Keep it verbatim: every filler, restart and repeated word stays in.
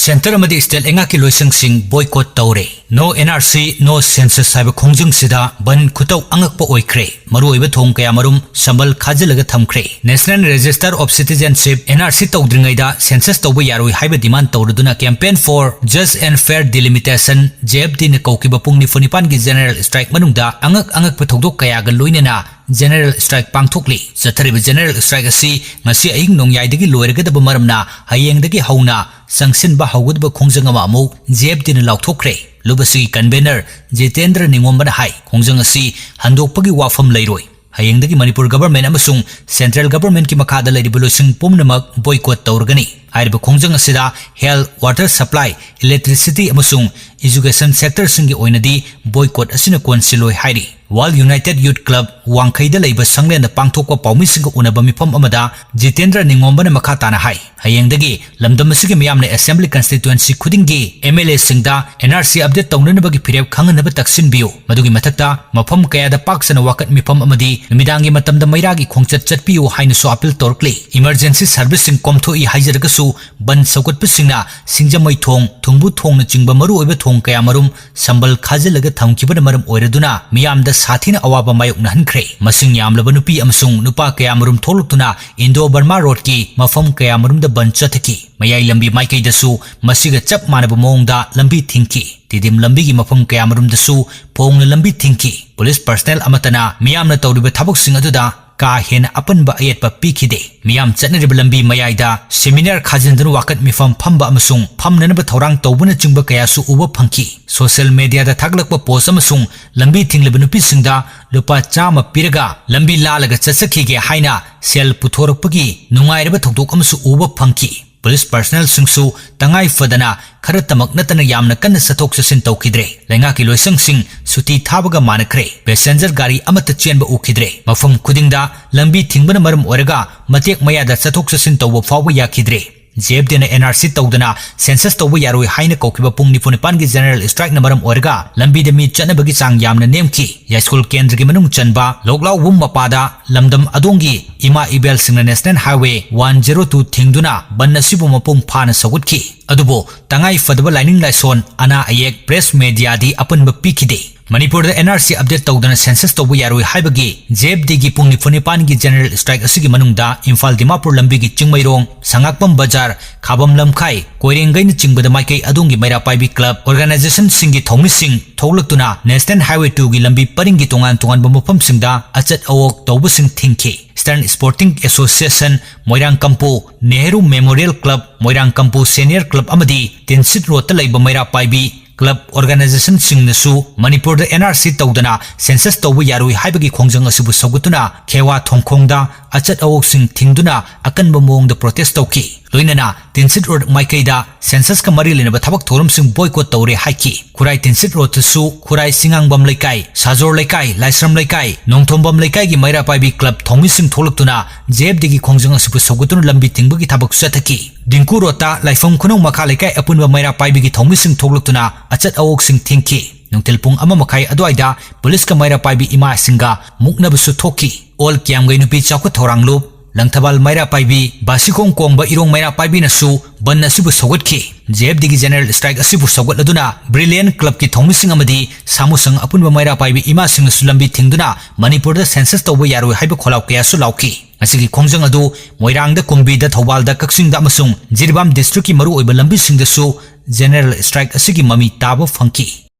Centre ꯑꯃꯗꯤ state ꯂꯩꯉꯥꯛꯀꯤ ꯂꯣꯏꯁꯪꯁꯤꯡ ꯕꯣꯏꯀꯣꯠ ꯇꯧꯔꯦ꯫ No N R C, no census ꯍꯥꯏꯕ ꯈꯣꯡꯖꯪꯁꯤꯗ ꯕꯟ ꯈꯨꯇꯧ ꯑꯉꯛꯄ ꯑꯣꯏꯈ꯭ꯔꯦ꯫ ꯃꯔꯨꯑꯣꯏꯕ ꯊꯣꯡ ꯀꯌꯥꯃꯔꯨꯝ ꯁꯝꯕꯜ ꯈꯥꯖꯤꯜꯂꯒ ꯊꯝꯈ꯭ꯔꯦ꯫ National Register of Citizenship, N R C ꯇꯧꯗ꯭ꯔꯤꯉꯩꯗ census ꯇꯧꯕ ꯌꯥꯔꯣꯏ ꯍꯥꯏꯕ demand ꯇꯧꯔꯗꯨꯅ Campaign for Just and Fair Delimitation, J F D ꯅ ꯀꯧꯈꯤꯕ ꯄꯨꯡ ꯅꯤꯐꯨ ꯅꯤꯄꯥꯟꯒꯤ general strike ꯃꯅꯨꯡꯗ ꯑꯉꯛ ꯑꯉꯛꯄ ꯊꯧꯗꯣꯛ ꯀꯌꯥꯒ ꯂꯣꯏꯅꯅ general strike ꯄꯥꯡꯊꯣꯛꯂꯤ꯫ ꯆꯠꯊꯔꯤꯕ general strike ꯑꯁꯤ ꯉꯁꯤ ꯑꯍꯤꯡ ꯅꯣꯡꯌꯥꯏꯗꯒꯤ ꯂꯣꯏꯔꯒꯗꯕ ꯃꯔꯝꯅ ꯍꯌꯦꯡꯗꯒꯤ ꯍꯧꯅ ꯆꯪꯁꯤꯟꯕ ꯍꯧꯒꯗꯕ ꯈꯣꯡꯖꯪ ꯑꯃ ꯑꯃꯨꯛ J F D ꯅ ꯂꯥꯎꯊꯣꯛꯈ꯭ꯔꯦ꯫ ꯂꯨꯞ ꯑꯁꯤꯒꯤ convener ꯖꯤꯇꯦꯟꯗ꯭ꯔ ꯅꯤꯉꯣꯝꯕꯅ ꯍꯥꯏ, ꯈꯣꯡꯖꯪ ꯑꯁꯤ ꯍꯟꯗꯣꯛꯄꯒꯤ ꯋꯥꯐꯝ ꯂꯩꯔꯣꯏ꯫ ꯍꯌꯦꯡꯗꯒꯤ ꯃꯅꯤꯄꯨꯔ government ꯑꯃꯁꯨꯡ central government ꯀꯤ ꯃꯈꯥꯗ ꯂꯩꯔꯤꯕ ꯂꯣꯏꯁꯪ ꯄꯨꯝꯅꯃꯛ boycott ꯇꯧꯔꯒꯅꯤ꯫ ꯍꯥꯏꯔꯤꯕ ꯈꯣꯡꯖꯪ ꯑꯁꯤꯗ health, water supply, electricity ꯑꯃꯁꯨꯡ education sector ꯁꯤꯡꯒꯤ ꯑꯣꯏꯅꯗꯤ boycott ꯑꯁꯤꯅ ꯀꯣꯟꯁꯤꯜꯂꯣꯏ ꯍꯥꯏꯔꯤ꯫ World United Youth Club ꯋꯥꯡꯈꯩꯗ ꯂꯩꯕ ꯁꯪꯂꯦꯟꯗ ꯄꯥꯡꯊꯣꯛꯄ ꯄꯥꯎꯃꯤꯁꯤꯡꯒ ꯎꯅꯕ ꯃꯤꯐꯝ ꯑꯃꯗ ꯖꯤꯇꯦꯟꯗ꯭ꯔ ꯅꯤꯉꯣꯝꯕꯅ ꯃꯈꯥ ꯇꯥꯅ ꯍꯥꯏ, ꯍꯌꯦꯡꯗꯒꯤ ꯂꯝꯗꯝ ꯑꯁꯤꯒꯤ ꯃꯤꯌꯥꯝꯅ assembly constituency ꯈꯨꯗꯤꯡꯒꯤ M L A ꯁꯤꯡꯗ N R C update ꯇꯧꯅꯅꯕꯒꯤ ꯐꯤꯔꯦꯞ ꯈꯪꯍꯟꯅꯕ ꯇꯛꯁꯤꯟꯕꯤꯌꯨ꯫ ꯃꯗꯨꯒꯤ ꯃꯊꯛꯇ ꯃꯐꯝ ꯀꯌꯥꯗ ꯄꯥꯛ ꯁꯟꯅ ꯋꯥꯀꯠ ꯃꯤꯐꯝ ꯑꯃꯗꯤ ꯅꯨꯃꯤꯗꯥꯡꯒꯤ ꯃꯇꯝꯗ ꯃꯩꯔꯥꯒꯤ ꯈꯣꯡꯆꯠ ꯆꯠꯄꯤꯌꯨ ꯍꯥꯏꯅꯁꯨ appeal ꯇꯧꯔꯛꯂꯤ꯫ Emergency service ꯁꯤꯡ ꯀꯣꯝꯊꯣꯛꯏ ꯍꯥꯏꯖꯔꯒꯁꯨ ꯕꯟ ꯁꯧꯒꯠꯄꯁꯤꯡꯅ ꯁꯤꯡꯖꯃꯩ ꯊꯣꯡ, ꯊꯨꯝꯕꯨ ꯊꯣꯡꯅꯆꯤꯡꯕ ꯃꯔꯨꯑꯣꯏꯕ ꯊꯣꯡ ꯀꯌꯥꯃꯔꯨꯝ ꯁꯝꯕꯜ ꯈꯥꯖꯤꯜꯂꯒ ꯊꯝꯈꯤꯕꯅ ꯃꯔꯝ ꯑꯣꯏꯔꯗꯨꯅ ꯃꯤꯌꯥꯝꯗ ꯁꯥꯊꯤꯅ ꯑꯋꯥꯕ ꯃꯥꯌꯣꯛꯅꯍꯟꯈ꯭ꯔꯦ꯫ ꯃꯁꯤꯡ ꯌꯥꯝꯂꯕ ꯅꯨꯄꯤ ꯑꯃꯁꯨꯡ ꯅꯨꯄꯥ ꯀꯌꯥꯃꯔꯨꯝ ꯊꯣꯛꯂꯛꯇꯨꯅ Indo Burma Road ꯀꯤ ꯃꯐꯝ ꯀꯌꯥꯃꯔꯨꯝꯗ ꯕꯟ ꯆꯠꯊꯈꯤ꯫ ꯃꯌꯥꯏ ꯂꯝꯕꯤ ꯃꯥꯏꯀꯩꯗꯁꯨ ꯃꯁꯤꯒ ꯆꯞ ꯃꯥꯟꯅꯕ ꯃꯑꯣꯡꯗ ꯂꯝꯕꯤ ꯊꯤꯡꯈꯤ꯫ ꯇꯤꯗꯤꯝ ꯂꯝꯕꯤꯒꯤ ꯃꯐꯝ ꯀꯌꯥꯃꯔꯨꯝꯗꯁꯨ ꯐꯣꯡꯅ ꯂꯝꯕꯤ ꯊꯤꯡꯈꯤ꯫ Police personnel ꯑꯃꯠꯇꯅ ꯃꯤꯌꯥꯝꯅ ꯇꯧꯔꯤꯕ ꯊꯕꯛꯁꯤꯡ ꯑꯗꯨꯗ ꯀꯥ ꯍꯦꯟꯅ ꯑꯄꯟꯕ ꯑꯌꯦꯠꯄ ꯄꯤꯈꯤꯗꯦ꯫ ꯃꯤꯌꯥꯝ ꯆꯠꯅꯔꯤꯕ ꯂꯝꯕꯤ ꯃꯌꯥꯏꯗ seminar ꯈꯥꯖꯤꯟꯗꯨꯅ ꯋꯥꯀꯠ ꯃꯤꯐꯝ ꯐꯝꯕ ꯑꯃꯁꯨꯡ ꯐꯝꯅꯅꯕ ꯊꯧꯔꯥꯡ ꯇꯧꯕꯅꯆꯤꯡꯕ ꯀꯌꯥꯁꯨ ꯎꯕ ꯐꯪꯈꯤ꯫ Social media ꯗ ꯊꯥꯒꯠꯂꯛꯄ post ꯑꯃꯁꯨꯡ ꯂꯝꯕꯤ ꯊꯤꯡꯂꯤꯕ ꯅꯨꯄꯤꯁꯤꯡꯗ ꯂꯨꯄꯥ ꯆꯥꯝꯃ ꯄꯤꯔꯒ ꯂꯝꯕꯤ ꯂꯥꯜꯂꯒ ꯆꯠꯆꯈꯤꯒꯦ ꯍꯥꯏꯅ ꯁꯦꯜ ꯄꯨꯊꯣꯔꯛꯄꯒꯤ ꯅꯨꯡꯉꯥꯏꯔꯕ ꯊꯧꯗꯣꯛ ꯑꯃꯁꯨ ꯎꯕ ꯐꯪꯈꯤ꯫ Police personnel ꯁꯤꯡꯁꯨ ꯇꯉꯥꯏ ꯐꯗꯅ ꯈꯔꯇꯃꯛ ꯅꯠꯇꯅ ꯌꯥꯝꯅ ꯀꯟꯅ ꯆꯠꯊꯣꯛ ꯆꯠꯁꯤꯟ ꯇꯧꯈꯤꯗ꯭ꯔꯦ꯫ ꯂꯩꯉꯥꯛꯀꯤ ꯂꯣꯏꯁꯪꯁꯤꯡ ꯁꯨꯇꯤ ꯊꯥꯕꯒ ꯃꯥꯟꯅꯈ꯭ꯔꯦ꯫ Passenger ꯒꯥꯔꯤ ꯑꯃꯠꯇ ꯆꯦꯟꯕ ꯎꯈꯤꯗ꯭ꯔꯦ꯫ ꯃꯐꯝ ꯈꯨꯗꯤꯡꯗ ꯂꯝꯕꯤ ꯊꯤꯡꯕꯅ ꯃꯔꯝ ꯑꯣꯏꯔꯒ ꯃꯇꯦꯛ ꯃꯌꯥꯗ ꯆꯠꯊꯣꯛ ꯆꯠꯁꯤꯟ ꯇꯧꯕ ꯐꯥꯎꯕ ꯌꯥꯈꯤꯗ꯭ꯔꯦ꯫ ꯖꯦ ꯑꯦꯐ ꯗꯤꯅ ꯑꯦꯟ ꯑꯥꯔ ꯁꯤ ꯇꯧꯗꯅ ꯁꯦꯟꯁꯁ ꯇꯧꯕ ꯌꯥꯔꯣꯏ ꯍꯥꯏꯅ ꯀꯧꯈꯤꯕ ꯄꯨꯡ ꯅꯤꯐꯨ ꯅꯤꯄꯥꯟꯒꯤ ꯖꯦꯅꯔꯦꯜ ꯁ꯭ꯇ꯭ꯔꯥꯏꯛꯅ ꯃꯔꯝ ꯑꯣꯏꯔꯒ ꯂꯝꯕꯤꯗ ꯃꯤ ꯆꯠꯅꯕꯒꯤ ꯆꯥꯡ ꯌꯥꯝꯅ ꯅꯦꯝꯈꯤ꯫ ꯌꯥꯏꯁ꯭ꯀꯨꯜ ꯀꯦꯟꯗ꯭ꯔꯒꯤ ꯃꯅꯨꯡ ꯆꯟꯕ ꯂꯣꯛꯂꯥꯎꯕꯨꯝ ꯃꯄꯥꯗ ꯂꯝꯗꯝ ꯑꯗꯣꯝꯒꯤ ꯏꯃꯥ ꯏꯕꯦꯜꯁꯤꯡꯅ national highway one zero two ꯊꯤꯡꯗꯨꯅ ꯕꯟ ꯑꯁꯤꯕꯨ ꯃꯄꯨꯡ ꯐꯥꯅ ꯁꯧꯒꯠꯈꯤ꯫ ꯑꯗꯨꯕꯨ ꯇꯉꯥꯏ ꯐꯗꯕ ꯂꯥꯏꯅꯤꯡ ꯂꯥꯏꯁꯣꯟ, ꯑꯅꯥ ꯑꯌꯦꯛ, ꯄ꯭ꯔꯦꯁ ꯃꯦꯗꯤꯌꯥꯗꯤ ꯑꯄꯟꯕ ꯄꯤꯈꯤꯗꯦ꯫ ꯃꯅꯤꯄꯨꯔꯗ ꯑꯦꯟ ꯑꯥꯔ ꯁꯤ ꯑꯞꯗꯦꯠ ꯇꯧꯗꯅ ꯁꯦꯟꯁꯁ ꯇꯧꯕ ꯌꯥꯔꯣꯏ ꯍꯥꯏꯕꯒꯤ ꯖꯦ ꯑꯦꯐ ꯗꯤꯒꯤ ꯄꯨꯡ ꯅꯤꯐꯨ ꯅꯤꯄꯥꯟꯒꯤ ꯖꯦꯅꯔꯦꯜ ꯁ꯭ꯇ꯭ꯔꯥꯏꯛ ꯑꯁꯤꯒꯤ ꯃꯅꯨꯡꯗ ꯏꯝꯐꯥꯜ ꯗꯤꯃꯥꯄꯨꯔ ꯂꯝꯕꯤꯒꯤ ꯆꯤꯡꯃꯩꯔꯣꯡ, ꯁꯉꯥꯛꯄꯝ ꯕꯖꯥꯔ, ꯈꯥꯕꯝ ꯂꯝꯈꯥꯏ, ꯀꯣꯏꯔꯦꯡꯒꯩꯅꯆꯤꯡꯕꯗ ꯃꯥꯏꯀꯩ ꯑꯗꯣꯝꯒꯤ ꯃꯩꯔꯥ ꯄꯥꯏꯕꯤ ꯀ꯭ꯂꯕ ꯑꯣꯔꯒꯅꯥꯏꯖꯦꯁꯟꯁꯤꯡꯒꯤ ꯊꯧꯃꯤꯁꯤꯡ ꯊꯣꯛꯂꯛꯇꯨꯅ ꯅꯦꯁꯅꯦꯜ ꯍꯥꯏꯋꯦ ꯇꯨꯒꯤ ꯂꯝꯕꯤ ꯄꯔꯤꯡꯒꯤ ꯇꯣꯉꯥꯟ ꯇꯣꯉꯥꯟꯕ ꯃꯐꯝꯁꯤꯡꯗ ꯑꯆꯠ ꯑꯋꯣꯛ ꯇꯧꯕꯁꯤꯡ ꯊꯤꯡꯈꯤ꯫ ꯏꯁꯇꯔꯟ ꯁ꯭ꯄꯣꯔꯇꯤꯡ ꯑꯦꯁꯣꯁꯤꯌꯦꯁꯟ, ꯃꯣꯏꯔꯥꯡ ꯀꯝꯄꯨ, ꯅꯦꯍꯔꯨ ꯃꯦꯃꯣꯔꯤꯌꯦꯜ ꯀ꯭ꯂꯕ, ꯃꯣꯏꯔꯥꯡ ꯀꯝꯄꯨ ꯁꯦꯅꯤꯌꯔ ꯀ꯭ꯂꯕ ꯑꯃꯗꯤ ꯇꯤꯟꯁꯤꯠ ꯔꯣꯗꯇ ꯂꯩꯕ ꯃꯩꯔꯥ ꯄꯥꯏꯕꯤ ꯀ꯭ꯂꯕ ꯑꯣꯔꯒꯅꯥꯏꯖꯦꯁꯟꯁꯤꯡꯅꯁꯨ ꯃꯅꯤꯄꯨꯔꯗ ꯑꯦꯟ ꯑꯥꯔ ꯁꯤ ꯇꯧꯗꯅ ꯁꯦꯟꯁꯁ ꯇꯧꯕ ꯌꯥꯔꯣꯏ ꯍꯥꯏꯕꯒꯤ ꯈꯣꯡꯖꯪ ꯑꯁꯤꯕꯨ ꯁꯧꯒꯠꯇꯨꯅ ꯈꯦꯋꯥ ꯊꯣꯡꯈꯣꯡꯗ ꯑꯆꯠ ꯑꯋꯣꯛꯁꯤꯡ ꯊꯤꯡꯗꯨꯅ ꯑꯀꯟꯕ ꯃꯑꯣꯡꯗ ꯄ꯭ꯔꯣꯇꯦꯁ ꯇꯧꯈꯤ꯫ ꯂꯣꯏꯅꯅ ꯇꯤꯟꯁꯤꯠ ꯔꯣꯗ ꯃꯥꯏꯀꯩꯗ ꯁꯦꯟꯁꯁꯀ ꯃꯔꯤ ꯂꯩꯅꯕ ꯊꯕꯛ ꯊꯧꯔꯝꯁꯤꯡ ꯕꯣꯏꯀꯣꯠ ꯇꯧꯔꯦ ꯍꯥꯏꯈꯤ꯫ ꯈꯨꯔꯥꯏ ꯇꯤꯟꯁꯤꯠ ꯔꯣꯗꯇꯁꯨ ꯈꯨꯔꯥꯏ ꯁꯤꯡꯉꯥꯡꯕꯝ ꯂꯩꯀꯥꯏ, ꯁꯥꯖꯣꯔ ꯂꯩꯀꯥꯏ, ꯂꯥꯏꯁ꯭ꯔꯝ ꯂꯩꯀꯥꯏ, ꯅꯣꯡꯊꯣꯝꯕꯝ ꯂꯩꯀꯥꯏꯒꯤ ꯃꯩꯔꯥ ꯄꯥꯏꯕꯤ ꯀ꯭ꯂꯕ ꯊꯧꯃꯤꯁꯤꯡ ꯊꯣꯛꯂꯛꯇꯨꯅ ꯖꯦ ꯑꯦꯐ ꯗꯤꯒꯤ ꯈꯣꯡꯖꯪ ꯑꯁꯤꯕꯨ ꯁꯧꯒꯠꯇꯨꯅ ꯂꯝꯕꯤ ꯊꯤꯡꯕꯒꯤ ꯊꯕꯛ ꯆꯠꯊꯈꯤ꯫ ꯗꯤꯡꯀꯨ ꯔꯣꯗꯇ ꯂꯥꯏꯐꯝ ꯈꯨꯅꯧ ꯃꯈꯥ ꯂꯩꯀꯥꯏ ꯑꯄꯨꯟꯕ ꯃꯩꯔꯥ ꯄꯥꯏꯕꯤꯒꯤ ꯊꯧꯃꯤꯁꯤꯡ ꯊꯣꯛꯂꯛꯇꯨꯅ ꯑꯆꯠ ꯑꯋꯣꯛꯁꯤꯡ ꯊꯤꯡꯈꯤ꯫ ꯅꯨꯡꯊꯤꯜ ꯄꯨꯡ ꯑꯃ ꯃꯈꯥꯏ ꯑꯗꯨꯋꯥꯏꯗ ꯄꯨꯂꯤꯁꯀ ꯃꯩꯔꯥ ꯄꯥꯏꯕꯤ ꯏꯃꯥꯁꯤꯡꯒ ꯃꯨꯛꯅꯕꯁꯨ ꯊꯣꯛꯈꯤ꯫ ꯑꯣꯜ ꯀꯤꯌꯥꯝꯒꯩ ꯅꯨꯄꯤ ꯆꯥꯎꯈꯠ ꯊꯧꯔꯥꯡ ꯂꯨꯞ, ꯂꯪꯊꯕꯥꯜ ꯃꯩꯔꯥ ꯄꯥꯏꯕꯤ, ꯕꯥꯁꯤꯈꯣꯡ ꯀꯣꯡꯕ ꯏꯔꯣꯡ ꯃꯩꯔꯥ ꯄꯥꯏꯕꯤꯅꯁꯨ ꯕꯟ ꯑꯁꯤꯕꯨ ꯁꯧꯒꯠꯈꯤ꯫ ꯖꯦ ꯑꯦꯐ ꯗꯤꯒꯤ ꯖꯦꯅꯔꯦꯜ ꯁ꯭ꯇ꯭ꯔꯥꯏꯛ ꯑꯁꯤꯕꯨ ꯁꯧꯒꯠꯂꯗꯨꯅ ꯕ꯭ꯔꯤꯂꯤꯌꯟ ꯀ꯭ꯂꯕꯀꯤ ꯊꯧꯃꯤꯁꯤꯡ ꯑꯃꯗꯤ ꯁꯥꯃꯨꯁꯪ ꯑꯄꯨꯟꯕ ꯃꯩꯔꯥ ꯄꯥꯏꯕꯤ ꯏꯃꯥꯁꯤꯡꯅꯁꯨ ꯂꯝꯕꯤ ꯊꯤꯡꯗꯨꯅ ꯃꯅꯤꯄꯨꯔꯗ ꯁꯦꯟꯁꯁ ꯇꯧꯕ ꯌꯥꯔꯣꯏ ꯍꯥꯏꯕ ꯈꯣꯜꯂꯥꯎ ꯀꯌꯥꯁꯨ ꯂꯥꯎꯈꯤ꯫ ꯃꯁꯤꯒꯤ ꯈꯣꯡꯖꯪ ꯑꯗꯨ ꯃꯣꯏꯔꯥꯡꯗ, ꯀꯨꯝꯕꯤꯗ, ꯊꯧꯕꯥꯜꯗ, ꯀꯛꯆꯤꯡꯗ ꯑꯃꯁꯨꯡ ꯖꯤꯔꯤꯕꯥꯝ ꯗꯤꯁꯇ꯭ꯔꯤꯛꯀꯤ ꯃꯔꯨꯑꯣꯏꯕ ꯂꯝꯕꯤꯁꯤꯡꯗꯁꯨ ꯖꯦꯅꯔꯦꯜ ꯁ꯭ꯇ꯭ꯔꯥꯏꯛ ꯑꯁꯤꯒꯤ ꯃꯃꯤ ꯇꯥꯕ ꯐꯪꯈꯤ꯫